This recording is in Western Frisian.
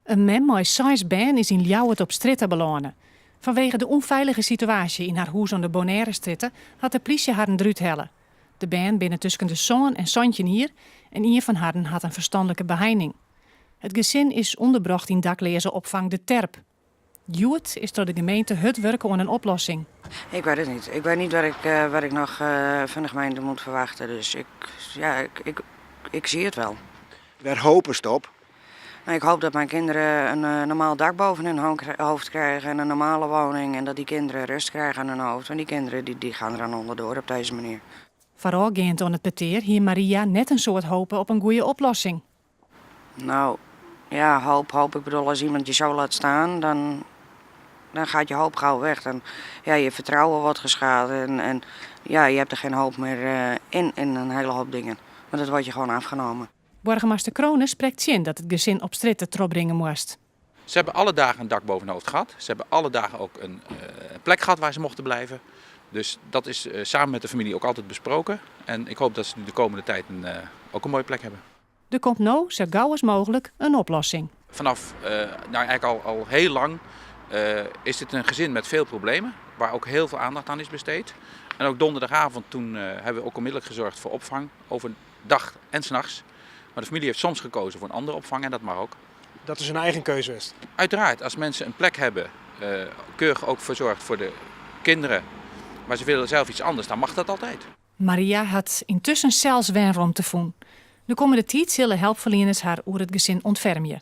In mem mei seis bern is yn Ljouwert op strjitte belâne. Fanwege de ûnfeilige situaasje yn har hûs oan de Bonairestrjitte hat de plysje harren derút helle. De bern binne tusken de sân en 17 jier en ien fan harren hat in ferstanlike beheining. It gesin is ûnderbrocht yn dakleaze-opfang De Terp. Hjoed is troch de gemeente hurd wurke oan in oplossing. Ik weet het niet. Ik weet niet wat ik, uh, wat ik nog uh, van de gemeente moet verwachten. Dus ik, ja, ik, ik, ik zie het wel. Wêr hopest op? Nou, ik hoop dat mijn kinderen een uh, normaal dak boven hun hoofd krijgen en een normale woning. En dat die kinderen rust krijgen aan hun hoofd. Want die kinderen die, die gaan eraan onderdoor op deze manier. Foarôfgeand oan it petear hie Maria net in soad hope op in goede oplossing. Nou, ja, hoop, hoop. Ik bedoel, als iemand je zo laat staan, dan, dan gaat je hoop gauw weg. Dan, ja, je vertrouwen wordt geschaad en, en ja, je hebt er geen hoop meer in, in een hele hoop dingen. Maar dat wordt je gewoon afgenomen. Boargemaster Crone sprekt tsjin dat it gesin op strjitte trochbringe moast. Ze hebben alle dagen een dak boven hun hoofd gehad. Ze hebben alle dagen ook een plek gehad waar ze mochten blijven. Dus dat is samen met de familie ook altijd besproken. En ik hoop dat ze nu de komende tijd ook een mooie plek hebben. Der komt no sa gau as mooglik in oplossing. Vanaf nou eigenlijk al heel lang is dit een gezin met veel problemen, waar ook heel veel aandacht aan is besteed. En ook donderdagavond toen hebben we ook onmiddellijk gezorgd voor opvang, overdag en 's nachts. Maar de familie heeft soms gekozen voor een andere opvang en dat mag ook. Dat is een eigen keuze geweest? Uiteraard, als mensen een plek hebben, keurig ook verzorgd voor de kinderen, maar ze willen zelf iets anders, dan mag dat altijd. Maria hat yntusken sels wenromte fûn. De kommende tiid sille helpferlieners har oer it gesin ûntfermje.